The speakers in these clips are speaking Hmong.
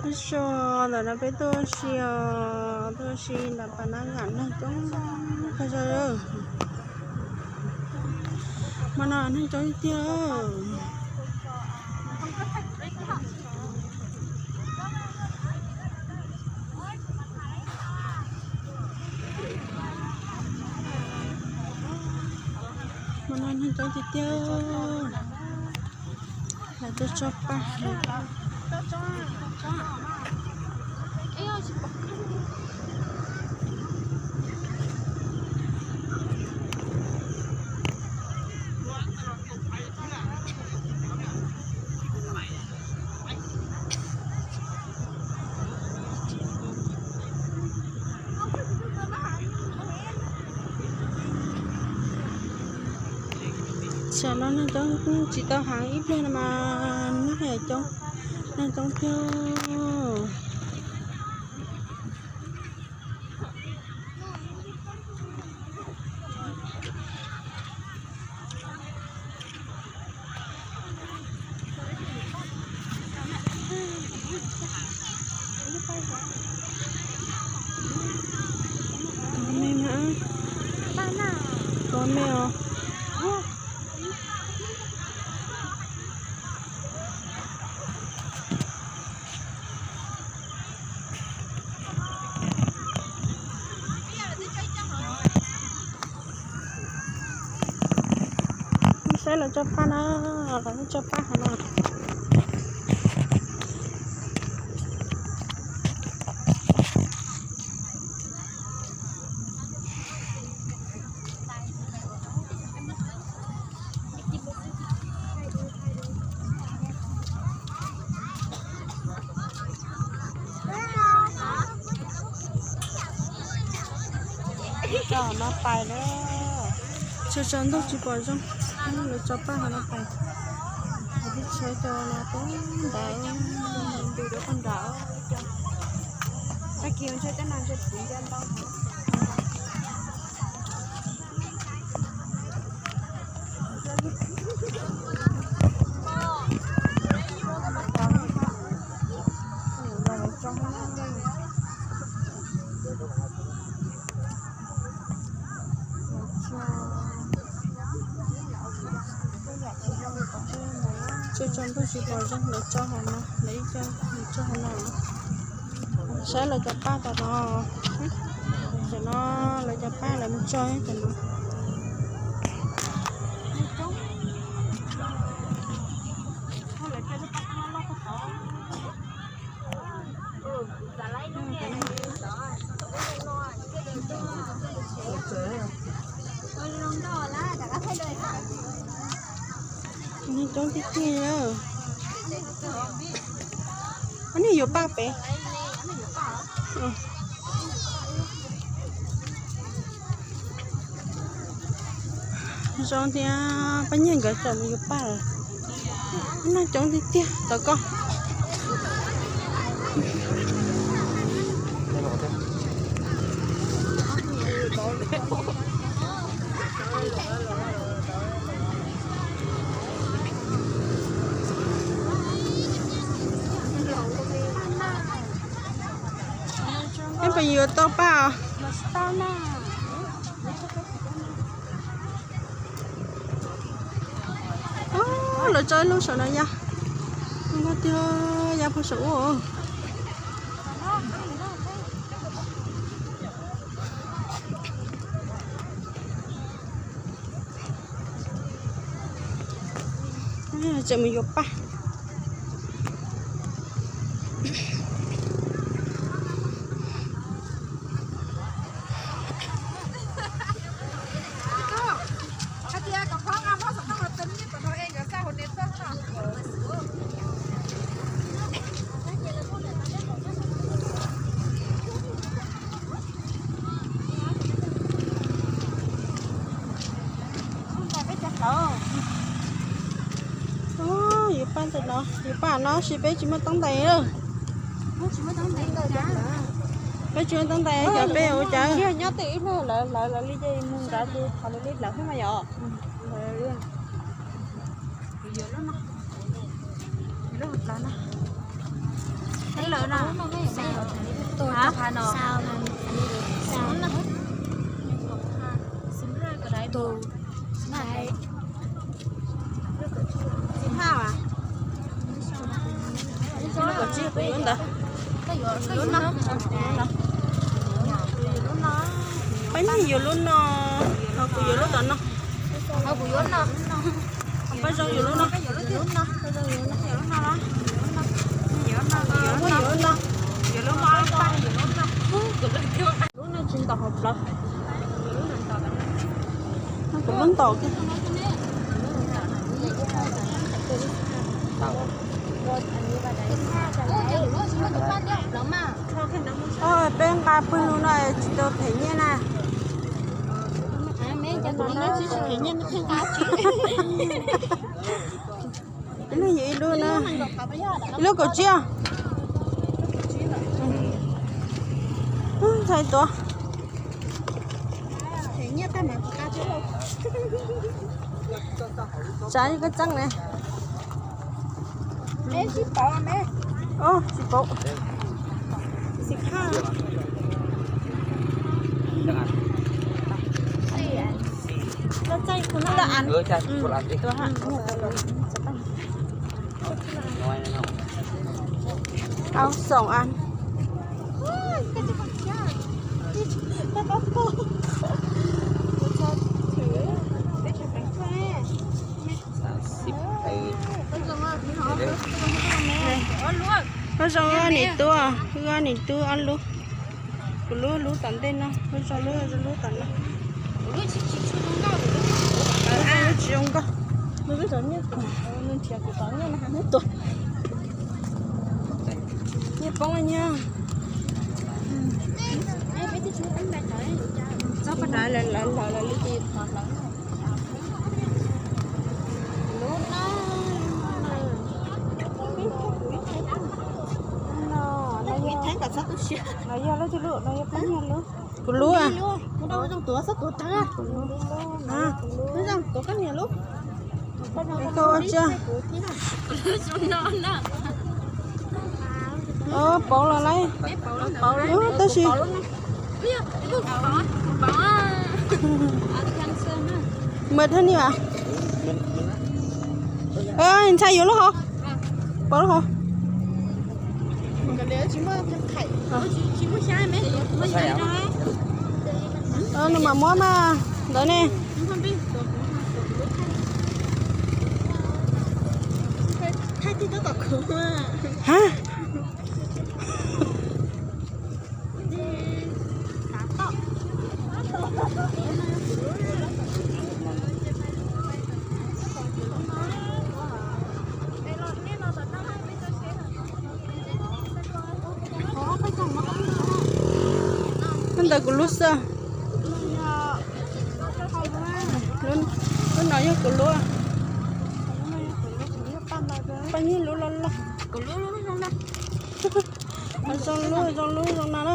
Ib zaug ntawm no peb tuaj ua si os, tuaj ua si ntawm pas nab vam neeg coob kawg zog. Hmo no neeg coob tiag tiag. Hmo no neeg coob tiag tiag. Lawv tuaj tso paj. Tam no neeg coob tsis tau heev, ib pliag no mas neeg coob, neeg coob tiag. Tos me na, tos me os. Saib lawv tso paj na, lawv tso paj hov no. Tso no pais na. Tso tso ntuj tsis pom zoo, lawv tso paj hov no pais. Tib tsheb cov no poob ntawd, ntws rau pem nrad. Tag kis ntshe tej no ntshe puv ncaj ntau. Tso tso ntuj tsis pom zoo, lawv tso hov no, lawv ib co tso hov no. Saib lawv cov paj tom no, tam no lawv cov paj lawv mus tso tam no. Neeg coob tiag tiag. Koj niag yuav paj pem. Zoo tiag, pab nyiag nkawd tawm mus yuav paj lawm. Neeg coob tiag tiag, tau koj. Peb puas yuav tau paj os? Lawv tso ib lub saum no ya. Nkauj tiag, ya pag saum ub. Tseem mus yuav paj. Yuav paj ntawm no, yuav paj no sis peb tsis muaj teeb ntais lawm. Peb tsis muaj teeb ntais, cov peb ua cas nyob twj ywm ib hnub lawv lawv li ces mus nrad ces thov lawv li lawv xwb mas yom. Hả? Sao? Sao? Tus Sim haj à? Sim haj ntawd. Pab Nyiaj yuav lub no, ho kuv yuav lub tom no. Pab Zoo yuav lub no. Lub no tsis ntaus hauv plawv. Kuv lub ntaus. Peb nqa pawg lug no tsis tau them nyiaj na. Ib lub yog ib lub na. Ib lub kaum tsib. Ntxhais tuav. Tsav koj txeeb ne. Tsis paub. Au xoom an. Pab Zoo, nim tub, wb nim tub ob lub. Kuv lub lub tom ntej no, pab Zoo lub lub tom no. Lub tsis zoo nkauj. Nyiaj poob nyiaj. Txhob pab dai lawv lawv lawv li. Lub no, no yog leej twg lub? No yog pab Nyiaj lub. Kuv lub. Pauv los lawm tab sis mas thab ni as. Ntxhais yuav lub hauv. Pauv lub hauv. Nws mam muab mas ntawd ne. Hab. Ntawm kuv lub xwb. Lub no yog kuv lub. Pab Nyiaj lub loj loj. Zoo lub, zoo lub zoo no na.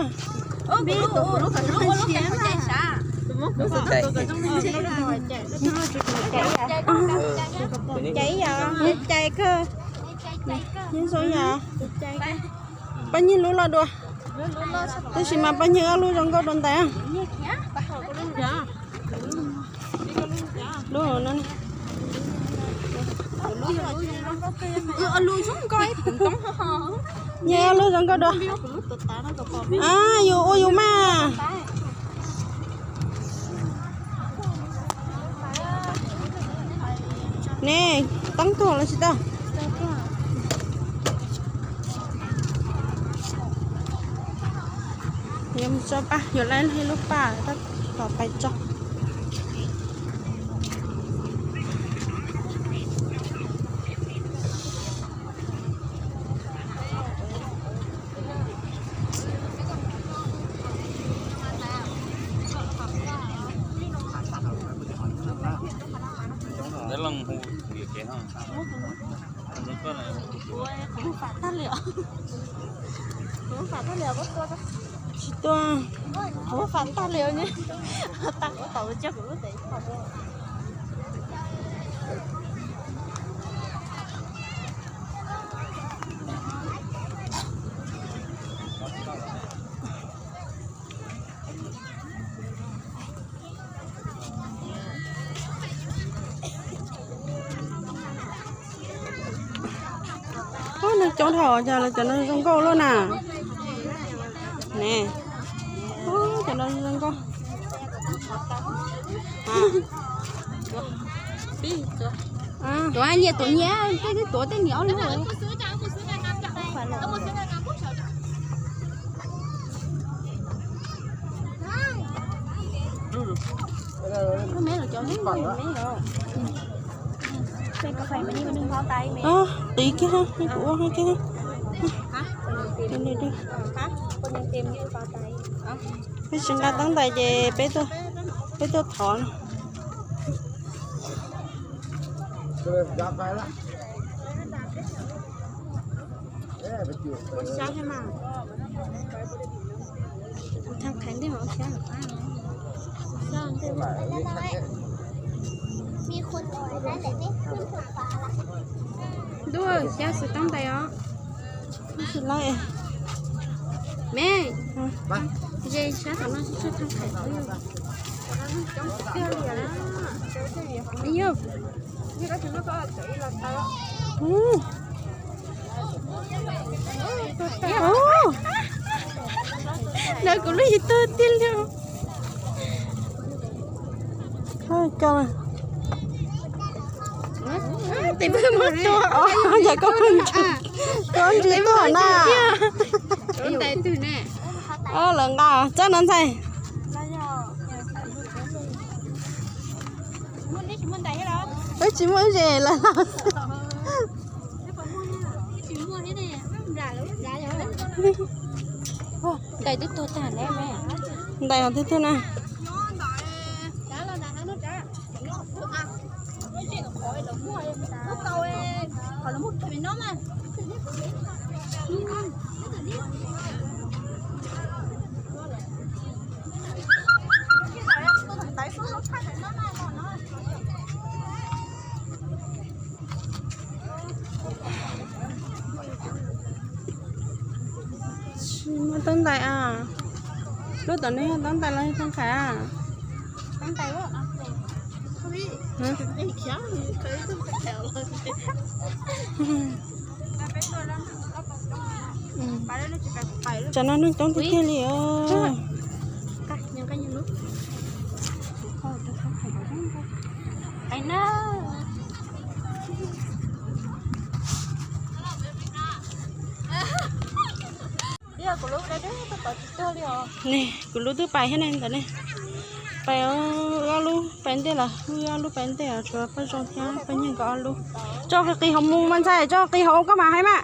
Cais yom, cais kawg. Zoo yom. Pab Nyiaj lub loj dua. Tab sis mas Pab Nyiaj ob lub zoo nkauj dua ntais. Lub no. Nyiaj ob lub zoo nkauj dua. Yus ua yus mas. Ne, teeb tuag los tsis tau. Yuav mus tso paj, yuav laib ib lub paj tom pais tso. Tsis tuaj. Coob dhau, cas cov no zoo nkauj luaj na. Ne, cov no zoo nkauj. Tuav nyias, tuav nyias, tej twb tuav tej niam ob lub. Tiv kiag, kuv ua kiag. Peb tsis nqa teeb ntais ces peb tuaj thov. Ntuj, xyab xwm teeb ntais os. Me, ze sab tom no tsis tshua thaj thaiv. Ntawd kuv lub yim tug tiag li. Tes pheej muab tua os, yog koj, koj ntsis tuaj na. Lawv nqa txawb no ntxhais. Wb tsis muaj ib ze lawm. Ntais twb tuag tag ne. Ntais twb tuag na. Tsis muaj teeb ntais a. Lub tom no yog teeb ntais los yog thaj thaiv a? Tsam no neeg coob tiag tiag li os. Ne, kuv lub twb pais thiab ne ntawm ne. Pais, wb ob lub pais ntej los, wb ob lub pais ntej os, tshuav paj zoo thiab paj nyiag nkawd ob lub. Tso qis qis hauv mus mas ntxhais, tso qis hauv koj mam hais mas.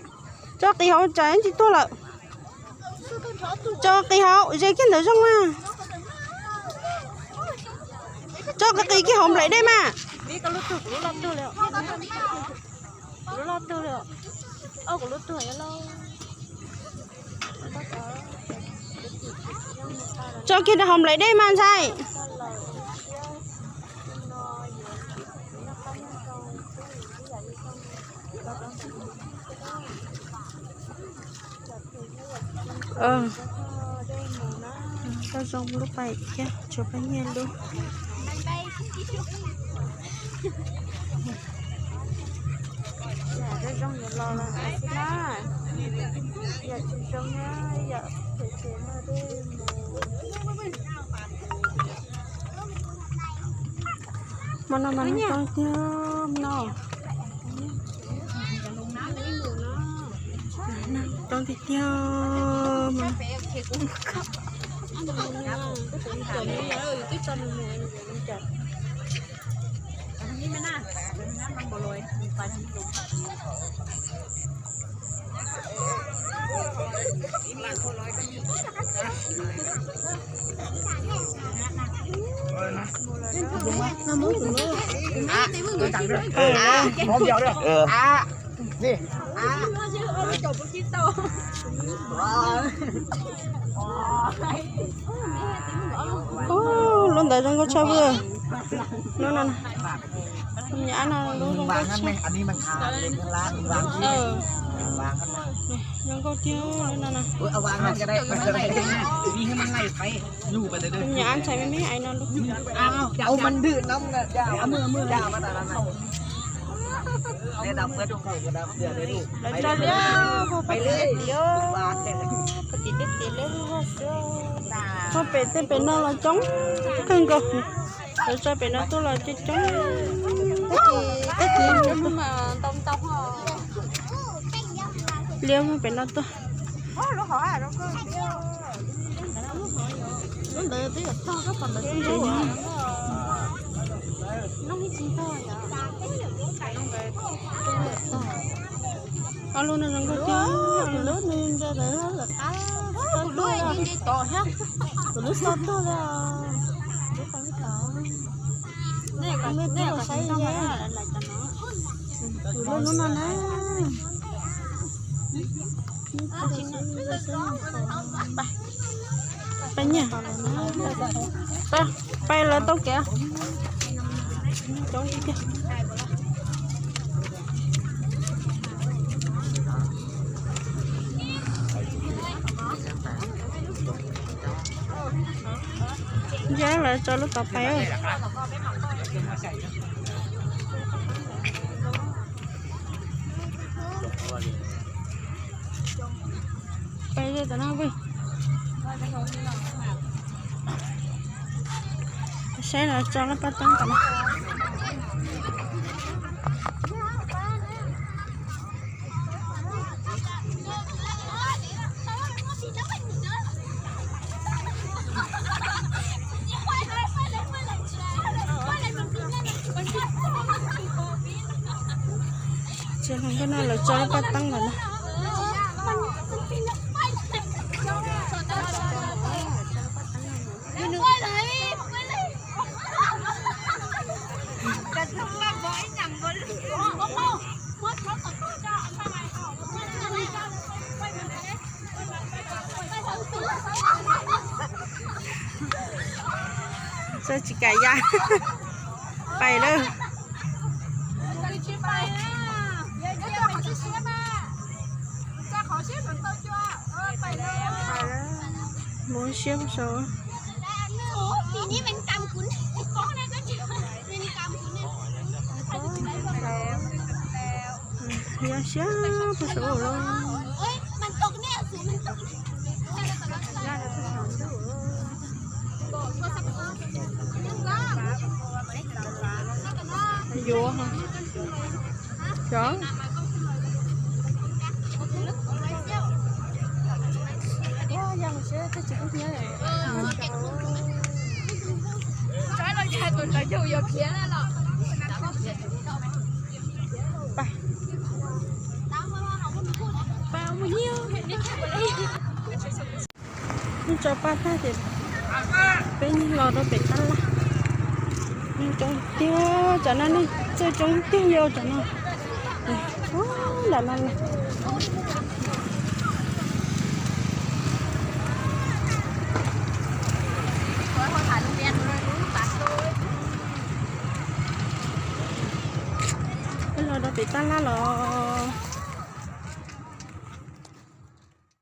Tso qis hauv tsam ib ntsis tuag lawm. Tso qis hauv, ze kiag ntawd zoo mas. Tso qis qis kiag hauv nplaim dej mas. Tso kiag rau hauv nplaim dej mas ntxhais. Koj zoo lub pais thiab, tshuav paj nyiag lub. Yam zoo yuav los lawm xwb na, yam tsis zoo na, yam phem phem no dej mus. Hmo no mas neeg coob tiag no. Neeg coob tiag tiag mas. Ub, lub ntawd zoo nkauj tshaj vwj. Lub no, nyab no lub zoo nkauj tshaj. Zoo nkauj tiag lub no na. Nyab ntxhais me me aiv no lub. Lawv tso liab, pom tim tiaj tim, pom tim tiaj tim lawv lub zog xwb. Pom pem tej pem no los coob kawg nkaus. Lawv tso pem no tuaj los coob coob. Liab pem no tuaj. Lub ntawd twb yuav tog, koj pom ntawd twb ntse. Ob lub no zoo nkauj tiag. Kuv lub nws ntse ntawd lawm qab, kuv lub xo tuag li. Nej twb los saib ze, kuv lub lub no na. Pais nyiam, pais lawv tau kev. Ntsia lawv tso lub tod pais. Pais ze tom no pw. Saib lawv tso lub paj teeb tom no. Tsis hais nkauj no lawv tso lub paj teeb lawm na. Txawj tsis kam ya. Pais lawm. Mus siab saud. Yog siab puag saud los. Yuav, cov. Pais. Pais ua nyiaj. Wb tso paj tag ces peb los rau pem tab laj. Neeg coob tiag, cov no neeg txawj coob tiag li cov no. Lam no los. Peb los rau pem tab laj los.